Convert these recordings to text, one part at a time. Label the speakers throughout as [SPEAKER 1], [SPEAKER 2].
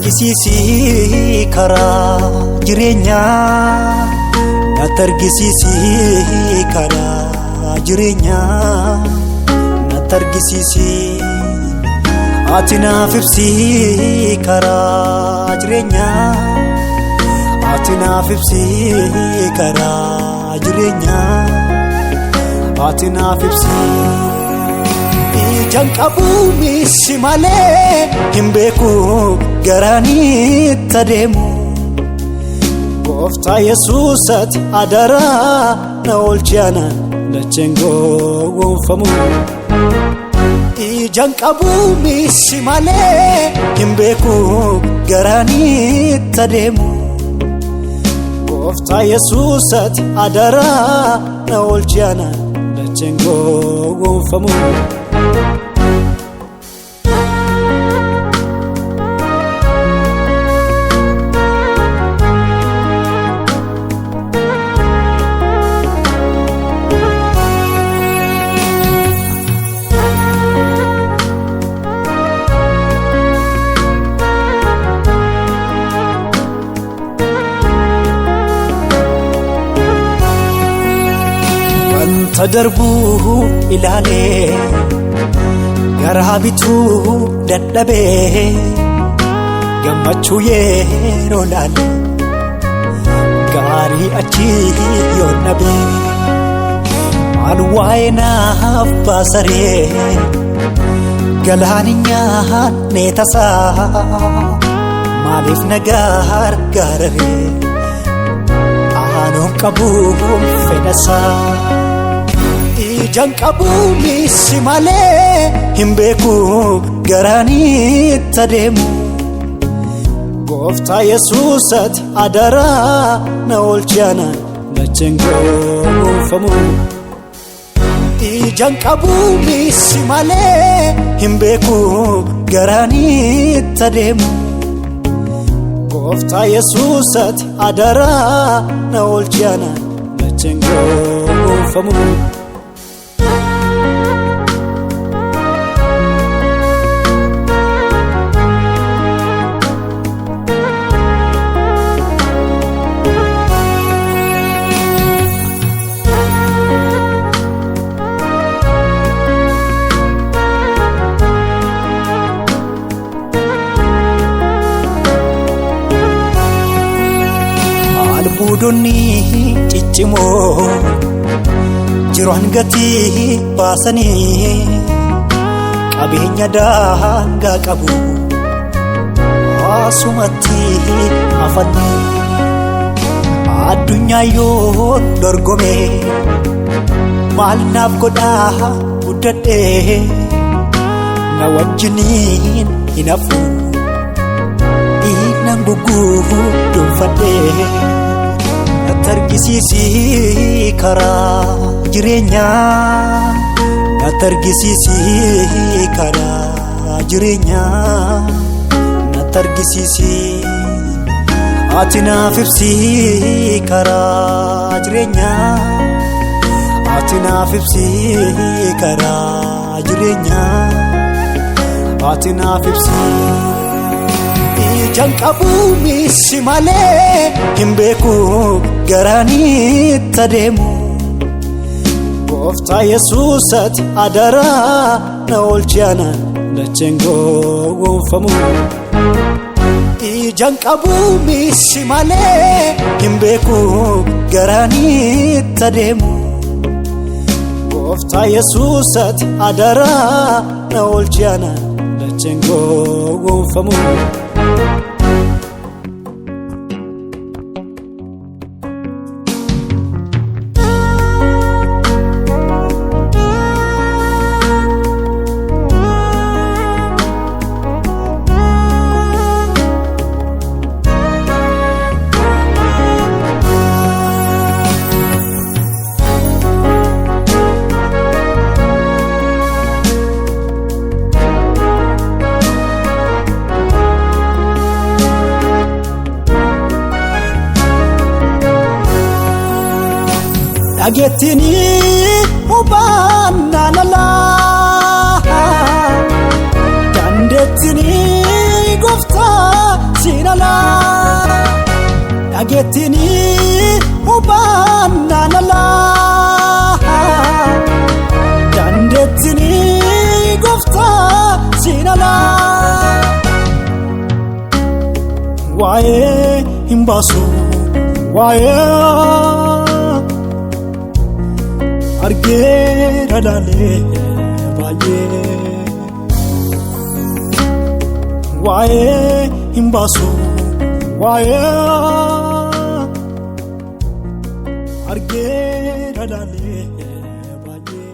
[SPEAKER 1] Natti argisiisi karaa jireenyaa. Natti argisiisi karaa jireenyaa. Natti argisiisi. Ati naaf ibsi karaa jireenyaa. Ati naaf ibsi karaa jireenyaa. Ati naaf ibsi. Ijaan qabu misi malee hin beeku garaan itti adeemu. Gooftaa Yesuus ati adaraa na oolchi anaan dacheen gowwoomfamu. Ijaan qabu misi malee hin beeku garaan itti adeemu. Gooftaa Yesuus ati adaraa na oolchi anaan dacheen gowwoomfamu. Wanta darbuu ilaalee garaa bituu dadhabee gammachuu yeroo laalee gaarii achi yoo dhabee maal waa'ee naaf baasaree galaani nyaannee tasaa maaliif na gargaararee aanoon qabuun fedhasaa. Ijaan qabu misi malee hin beeku garaan itti adeemu. Gooftaa Yesuus ati adaraa na oolchi anaan dacheen gowwoomfamu. Ijaan qabu misi malee hin beeku garaan itti adeemu. Gooftaa Yesuus ati adaraa na oolchi anaan dacheen gowwoomfamu. Albuudonni ciccimoo jiru hangatii baasanii qabeenya daangaa qabu asumatti hafanii addunyaa yoo dorgome maal naaf godhaa guddadhee na wajjiniin hin hafu innan gugguudunfadhee. Natti argisiisi karaa jireenyaa. Natti argisiisi karaa jireenyaa. Natti argisiisi. Ati naaf ibsi karaa jireenyaa. Ati naaf ibsi karaa jireenyaa. Ati naaf ibsi. Ijaan qabu misi malee hin beeku garaan itti adeemu. Gooftaa Yesuus ati adaraa na oolchi anaan dacheen gowwoomfamu. Ijaan qabu misi malee hin beeku garaan itti adeemu. Gooftaa Yesuus ati adaraa na oolchi anaan dacheen gowwoomfamu. Dhageettiin hubannaa lalaa dandeettiin gooftaa. Waa'ee hin baasu waa'ee argeera laalee baay'ee. Waa'ee hin baasu waa'ee argeera laalee baay'ee.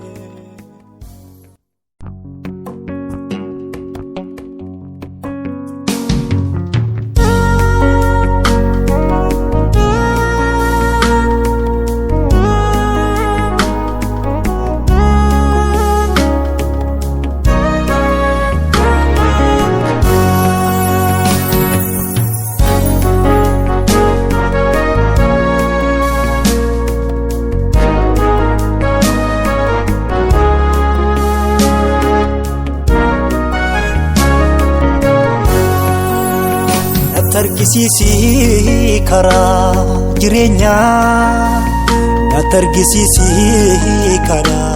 [SPEAKER 1] Natti karaa jireenyaa, natti argisiisi karaa.